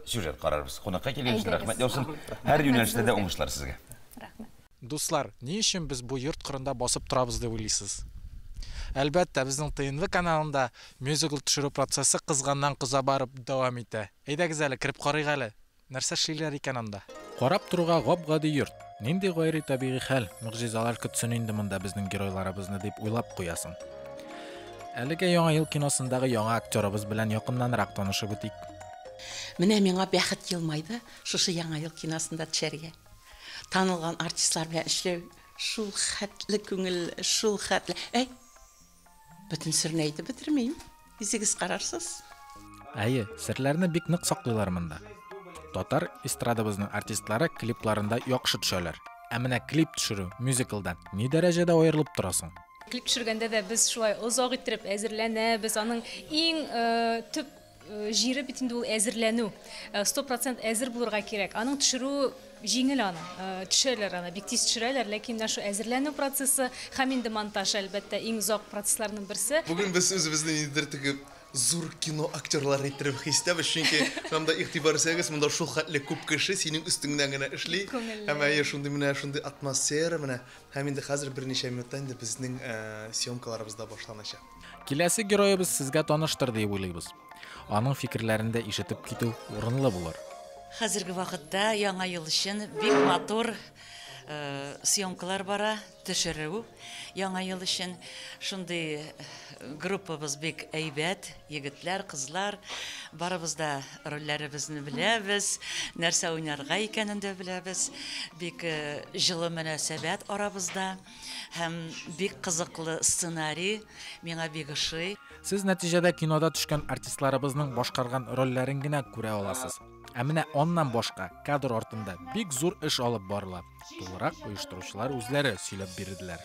сюжет карарбыз. Кунакка килгән өчен рәхмәт яусын. Һәр юнәлештә дә уңышлар сезгә. Рәхмәт. Дуслар, ни өчен без бу йорт кырында басып торабыз дип уйлыйсыз? Әлбәттә, безнең ТНВ каналында мюзикл төшерү процессы кызганнан-кыза барып дәвам итә. Әйдәгез әле, кереп карыйк әле. Нәрсә эшлиләр икән анда? Карап торуга гап-гади йорт. Нинди гайри табигый хәл, могҗизалар көтсен инде монда безнең геройларыбызны дип уйлап куясың. Әлегә Яңа ел киносындагы яңа актерыбыз белән якыннанрак танышып үтик. Менә миңа бәхет елмайды шушы Яңа ел киносында төшәргә. Танылган артистлар белән эшләү шул хәтле күңелле, шул хәтле. Әй, бөтен серне әйтеп бетермим. Үзегез карарсыз. Әйе, серләрне бик нык саклыйлар монда. Татар эстрадабызның артистлары клипларында яхшы төшәләр. Ә менә клип төшерү мюзиклдан ни дәрәҗәдә аерылып тора соң? Клип төшергәндә дә без шулай озак иттереп әзерләнәбез. Аның иң төп җире бит инде ул әзерләнү. 100% әзер булырга кирәк. Аның төшерү җиңел аны. Төшерәләр аны, бик тиз төшерәләр, ләкин менә шул әзерләнү процессы һәм инде монтаж, әлбәттә, иң озак процессларның берсе. Бүген без үзебезне ниндидер теге зур кино актерлары иттереп хис итәбез, чөнки монда игътибар итсәгез, монда шул хәтле күп кеше синең өстеңнән генә эшли. Һәм әйе, шундый менә шундый атмосфера менә. Һәм инде хәзер берничә минуттан инде безнең съемкаларыбыз да башланачак. Киләсе героебыз сезгә таныштыр дип уйлыйбыз. Аның фикерләрен дә ишетеп китү урынлы булыр. Хәзерге вакытта Яңа ел өчен бик матур съемкалар бара, төшерү Яңа ел өчен. Шундый группабыз бик әйбәт, егетләр, кызлар. Барыбыз да рольләребезне беләбез, нәрсә уйнарга икәнен дә беләбез. Бик җылы мөнәсәбәт арабызда һәм бик кызыклы сценарий, миңа бик ошый. Сез нәтиҗәдә кинода төшкән артистларыбызның башкарган рольләрен генә күрә аласыз. Ә менә аннан башка кадр артында бик зур эш алып барыла. Тулырак оештыручылар үзләре сөйләп бирделәр.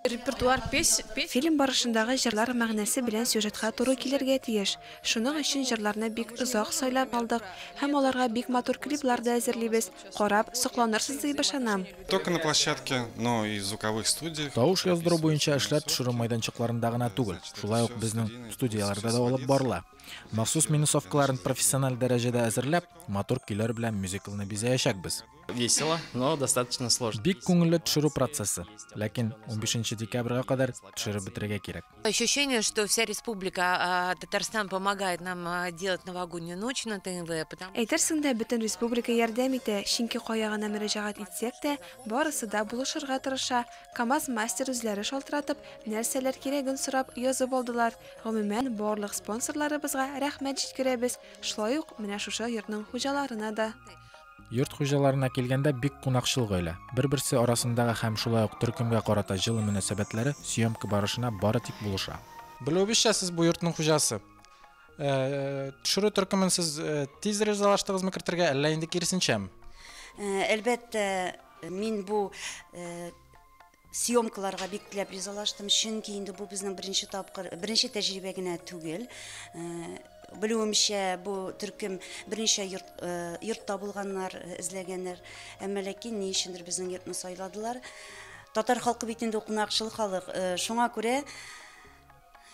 Репертуар песен. Фильм барышындагы җырлар мәгънәсе белән сюжетка туры килергә тиеш. Шуның өчен җырларны бик озак сайлап алдык һәм аларга бик матур клиплар да әзерлибез. Карап, сокланырсыз дип ышанам. Только на площадке, но и в звуковых студиях. Тавыш яздыру буенча эшләр төшерү майданчыкларында гына түгел, шулай ук безнең студияләрдә дә алып барыла. Махсус минусовкаларын профессиональ дәрәҗәдә әзерләп, матур көйләр белән мюзиклны бизәячәкбез. Весело, но достаточно сложно. Бик күңелле төшерү процессы, ләкин 15 декабрьгә кадәр төшереп бетерергә кирәк. Ощущение, что вся республика Татарстан помогает нам делать новогоднюю ночь на ТНВ, потому Әйтерсең дә бөтен республика ярдәм итә, чөнки кая гына мөрәҗәгать итсәк тә, барысы да булышырга тырыша. КАМАЗ-мастер үзләре шалтыратып, нәрсәләр кирәген сорап, язып алдылар. Гомумән, барлык спонсорларыбызга рәхмәт җиткерәбез, шулай ук менә шушы йортның хуҗаларына да. Йорт хуҗаларына килгәндә, бик кунакчыл гаилә. Бер-берсе арасындагы һәм шулай ук төркемгә карата җылы мөнәсәбәтләре съемка барышына бары тик булыша. Белүебезчә, сез бу йортның хуҗасы. Төшерү төркемен сез тиз ризалаштыгызмы кертергә, әллә инде киресенчәме? Әлбәттә, мин бу съемкаларга бик теләп ризалаштым, чөнки инде бу безнең беренче тапкыр, беренче тәҗрибә генә түгел. Белүемчә, бу төркем берничә йорт, йортта булганнар, эзләгәннәр. Әмма ләкин ни өчендер безнең йортны сайладылар. Татар халкы бит инде кунакчыл халык. Шуңа күрә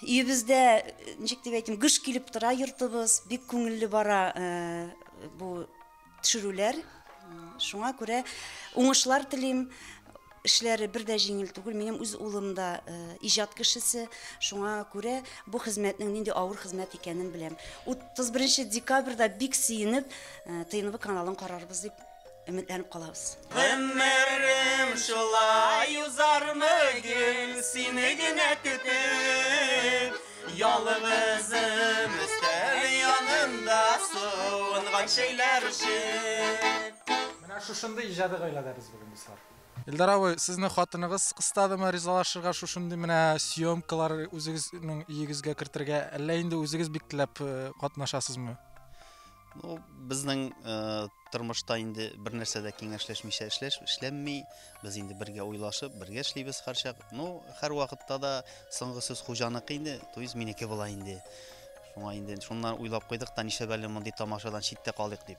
өебездә, ничек дип әйтим, гөж килеп тора йортыбыз, бик күңелле бара бу төшерүләр. Шуңа күрә уңышлар телим. Эшләре бер дә җиңел түгел. Минем үз улым да иҗат кешесе. Шуңа күрә бу хезмәтнең нинди авыр хезмәт икәнен беләм. 31 декабрьдә бик сөенеп ТНВ каналын карарбыз дип өметләнеп калабыз. Гомерем шулай узармы гел сине генә көтеп, ялгызым өстәл янында суынган чәйләр эчеп. Менә шушындый иҗади гаиләдә без бүген, дуслар. Илдар абый, сезнең хатыныгыз кыстадымы ризалашырга шушындый менә съемкалар үзегезнең өегезгә кертергә, әллә инде үзегез бик теләп катнашасызмы? Ну, безнең тормышта инде бер нәрсә дә киңәшләшмичә эшләнми. Без инде бергә уйлашып, бергә эшлибез һәрчак. Ну, һәр вакытта да соңгы сүз хуҗаныкы инде, то есть минеке була инде. Шуңа инде шуннан уйлап куйдык та, нишләп әле мондый тамашадан читтә калыйк дип.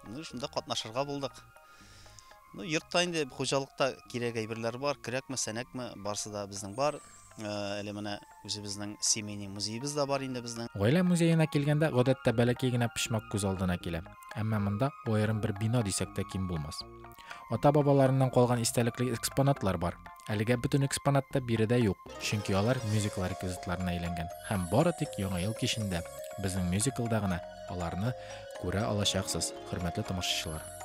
Ну, шунда катнашырга булдык. Ну, йортта инде хуҗалыкта кирәк әйберләр бар, көрәкме, сәнәкме, барысы да безнең бар. Әле менә үзебезнең семейный музеебыз да бар инде безнең. Гаилә музеена килгәндә, гадәттә бәләкәй генә почмак күз алдына килә. Әмма монда аерым бер бина дисәк тә ким булмас. Ата-бабаларыннан калган истәлекле экспонатлар бар. Әлегә бөтен экспонат та биредә юк, чөнки алар мюзикл реквизитларына әйләнгән һәм бары тик Яңа ел кичендә, безнең мюзиклда гына аларны күрә алачаксыз, хөрмәтле тамашачылар.